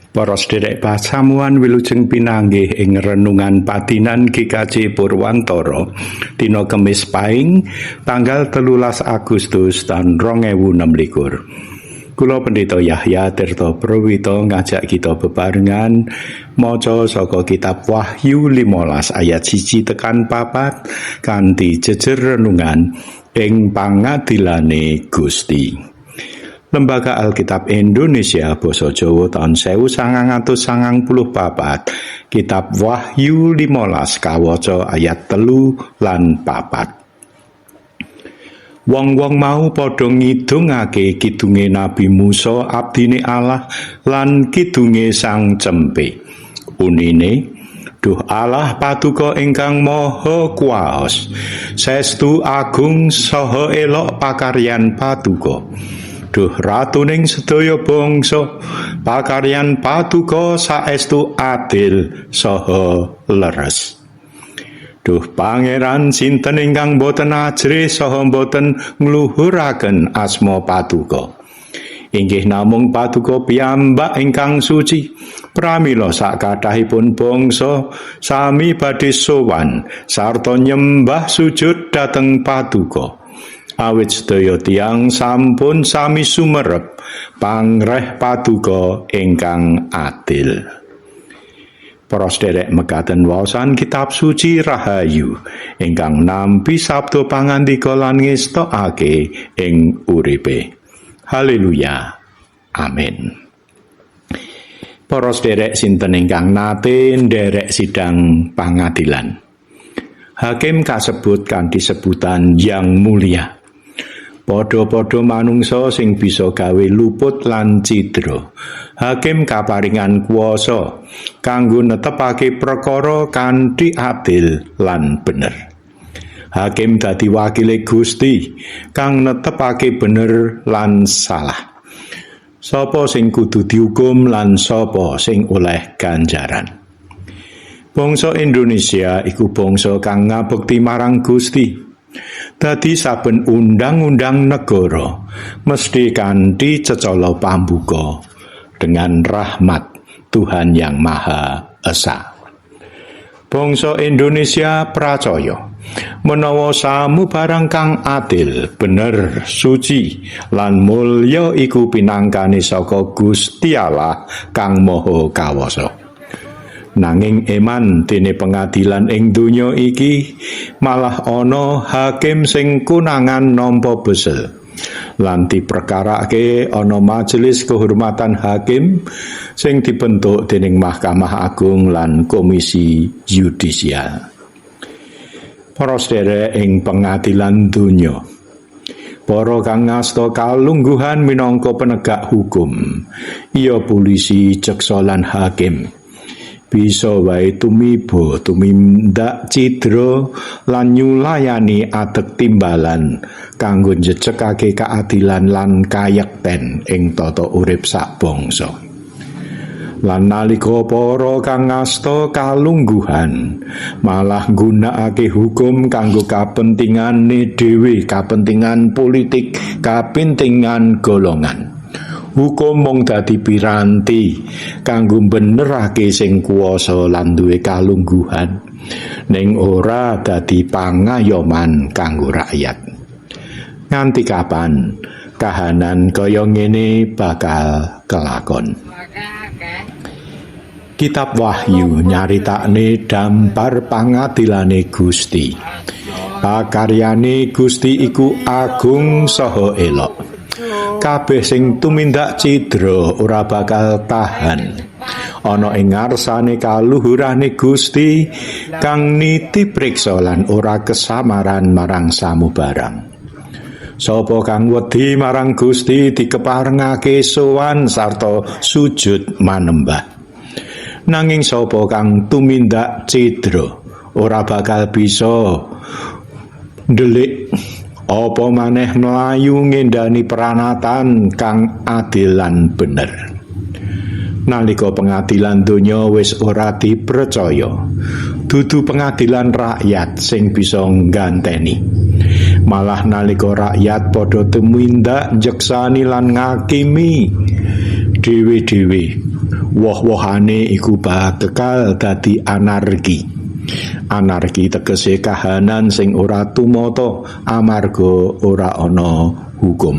Para sederek pasamuan, wilujeng pinanggih ing renungan padinan GKJ Purwantara dina Kemis Paing tanggal 13 Agustus taun 2026. Kula, Pendeta Yahya Tirta Prawito, ngajak kita bebarengan maca saka kitab Wahyu 15 ayat 1 tekan 4 kanthi jejer renungan "Ing Pangadilane Gusti". Lembaga Alkitab Indonesia Basa Jawa taun 1994, Kitab Wahyu 15 kawaca ayat 3 lan 4. Wong-wong mau padha ngidungake kidunge Nabi Musa abdine Allah lan kidunge Sang Cempe. Unine, "Duh Allah Paduka ingkang Maha Kuwaos, saestu agung saha elok pakaryan Paduka. Duh Ratuning sedaya bangsa, pakaryan Paduka saestu adil saha leres. Duh Pangeran, sinten ingkang boten ajrih saha boten ngluhuraken asma Paduka? Inggih namung Paduka piyambak ingkang suci. Pramila sakathahipun bangsa sami badhe sowan sarta nyembah sujud dhateng Paduka. Awit sedaya tiyang sampun sami sumerep pangreh Paduka ingkang adil." Para sederek, mekaten waosan kitab suci rahayu ingkang nampi sabda pangandika lan ngestokake ing uripe. Haleluya. Amin. Para sederek, sinten ingkang nate nderek sidang pangadilan? Hakim kasebut kanthi sebutan "Yang Mulia". Padha-padha manungsa sing bisa gawe luput lan cidra. Hakim kaparingan kuwasa kanggo netepake perkara kanthi adil lan bener. Hakim dadi wakile Gusti kang netepake bener lan salah. Sapa sing kudu dihukum lan sapa sing oleh ganjaran. Bangsa Indonesia iku bangsa kang ngabekti marang Gusti. Dadi saben undang-undang negara mesti kanthi cecala pambuka "dengan rahmat Tuhan Yang Maha Esa". Bangsa Indonesia pracaya menawa samubarang kang adil, bener, suci lan mulya iku pinangkane saka Gusti Allah kang Maha Kawasa. Nanging eman dene pengadilan ing donya iki malah ana hakim sing konangan nampa besel. Lan diperkarake ana majelis kehormatan hakim sing dibentuk dening Mahkamah Agung lan Komisi Yudisial. Para sederek, ing pengadilan donya, para kang ngasta kalungguhan minangka penegak hukum, iya polisi, jaksa lan hakim, bisa wae tumiba tumindak cidra lan nyulayani adeg timbalan kanggo njejegake keadilan lan kayekten ing tata urip sak bangsa. Lan nalika para kang ngasta kalungguhan malah nggunakake hukum kanggo kapentingane dhewe, kapentingan politik, kapentingan golongan, hukum mung dadi piranti kanggo benerake sing kuwasa lan duwe kalungguhan, ning ora dadi pangayoman kanggo rakyat. Nganti kapan kahanan kaya ngene bakal kelakon? Kitab Wahyu nyaritakne dampar pangadilane Gusti. Pakaryane Gusti iku agung saha elok. Kabeh sing tumindak cidra ora bakal tahan ana ing ngarsane kaluhurane Gusti kang niti priksa lan ora kesamaran marang samubarang. Sapa kang wedi marang Gusti dikeparengake sowan sarta sujud manembah. Nanging sapa kang tumindak cidra ora bakal bisa ndelik, apa maneh mlayu ngendani pranatan kang adil lan bener. Nalika pengadilan donya wis ora dipercaya, dudu pengadilan rakyat sing bisa ngganteni. Malah nalika rakyat padha tumindak njeksani lan ngakimi dhewe-dhewe, Woh-wohane iku bakal dadi anarki. Anarki tegese kahanan sing ora tumata amarga ora ana hukum.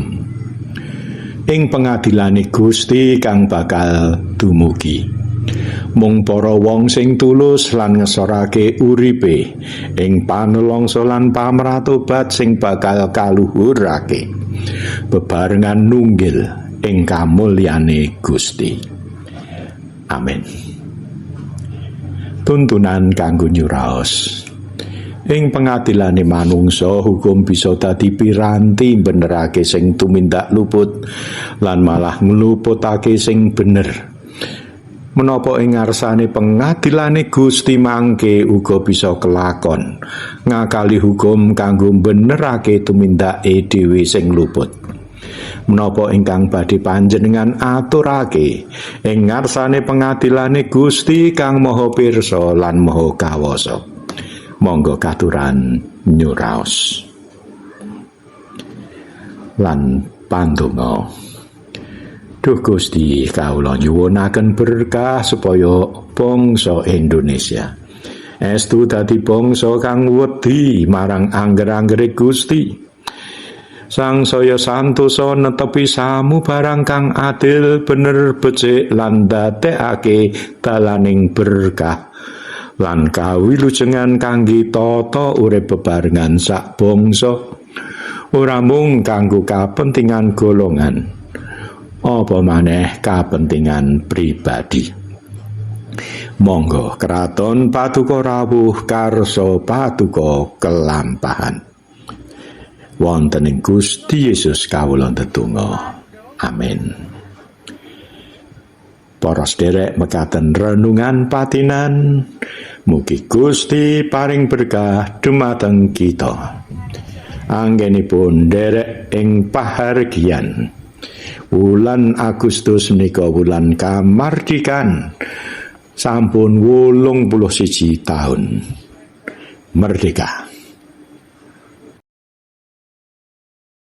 Ing pengadilane Gusti kang bakal dumugi, mung para wong sing tulus lan ngesorake uripe ing panelongso lan pamratobat sing bakal kaluhurake bebarengan nunggil ing kamulyane Gusti. Amin. Tuntunan kanggo nyuraos. Ing pengadilane manungsa, hukum bisa dadi piranti benerake sing tumindak luput lan malah ngluputake sing bener. Menapa ing ngarsane pengadilane Gusti mangke uga bisa kelakon ngakali hukum kanggo benerake tumindake dhewe sing luput? Menapa ingkang badhe panjenengan aturake ing ngarsane pengadilane Gusti kang Maha Pirsa lan Maha Kawasa? Monggo katuran nyuraos lan pandonga. Duh Gusti, kawula nyuwunaken berkah supaya bangsa Indonesia estu dadi bangsa kang wedi marang angger-anggere Gusti, sangsaya santosa netepi samubarang kang adil, bener, becik lan ndadekake dalaning berkah lan kawilujengan kangge tata urip bebarengan sak bangsa, ora mung kanggo kapentingan golongan, apa maneh kapentingan pribadi. Monggo kraton Paduka rawuh, karso Paduka kelampahan. Wonten ing Gusti Yesus kawula ndedonga. Amin. Para sederek, mekaten renungan patinan. Mugi Gusti paring berkah dumateng kita. Anggenipun nderek ing pahargyan wulan Agustus menika, wulan kamardikan, sampun 81 tahun merdeka.